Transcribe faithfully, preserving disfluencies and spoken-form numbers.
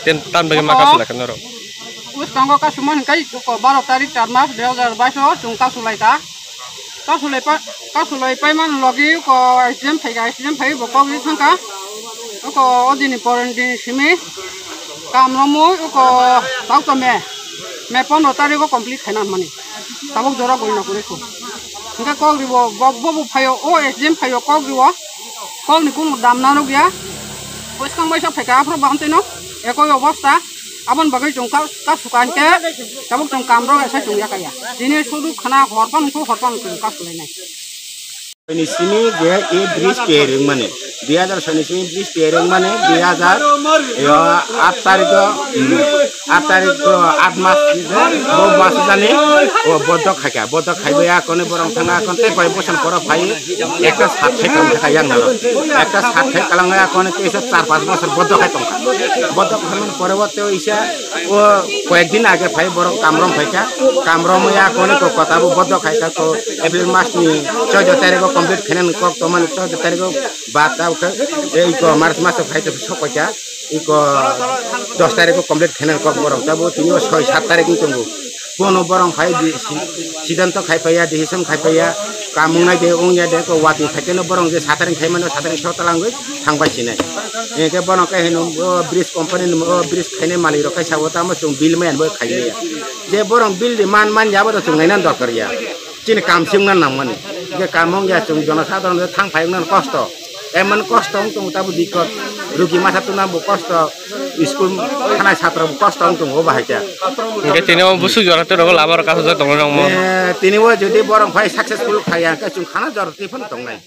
Ten tan bagwi ma kasu lai kha norok. West Bengal kasu man kai ko baro tarik char mas dui hajar bais o chwng kasu lai kha. Kasu lai pa, kasu lai pai man logi ko S D M phai ga, S D M phai bo kok ri thang kha. Ko odini poren din simi kam romui ko tau to me, me pondro tarik o complete khaina mani. Tabuk jora gori na kore ko. Hingke kok ribo, bo, bo, bo phaio, o S D M phaio kok ribo. Kok ni kunu dam na nukya. Poiskang bai sa phaika aphro baham teno. Ekoi obosta. Abon bagwi chwng ka, ka sukan ke. Tabuk chwng kam rok esa chwng yakaya. Tini sudu khana horpan khu horpan chwng ka sulai nai. Ni simi je e bridge pairing mane. Dui hajar soi ni simi bridge pairing mane dui hajar, yo, aat tarik o, hmm, aat tarik o, aat mas, bo mas jani, o bodok khaika, bodok khaibai akoni borong thanga akon tei koi boson poro phai, ekta sat khai kalang kha yang naro, ekta sat khai kalang ya akoni tei sa char pas bosor bodok khai tongkha, bodok khaimani pore o tei isa o koyek din age phai borok kamrom phaika, kamrom ya akoni ko kota bo bodok khaika ko April mas ni chaudo tarik o complete khainani kok tongmani chaudo tarik o. Ba tabuk khe, eh, iko March maso phai tong sok paikha, iko dos tarikh o complete khainani kok borok, tabuk tini o soi sat tarikh wng tongo. Bono borok phai di, si-, sidanto khai paiya, decision khai paiya, kam wngnai de wngya de, ko watwi phaikhe no borok je sat tarikh khai mano, sat tarikh so talangwi thang bai sinai. Hingkhe bono khe hino, o bridge company ni, o bridge khainai malik rok khe sabo tamo chwng bill maya bo khai maya. Je borok bill di man, man ya bo to chwng naina dorkar ya. Chini kam se wngna nangmani. Hingke kam wngya chwng jonosadharon thang phai wngna kosto. Emon kosto wng tongo tabuk dikot. Rugi masa tuna bo kosto. School thanai satra bo kosto wng tongo bahai khe. Hingke tini o busuk jora tei rogo lama rok kasijak tongo nangmo. Eh, tini o jodi borok phai successful khaiya hingke chwng khana jora twi phano tongnai.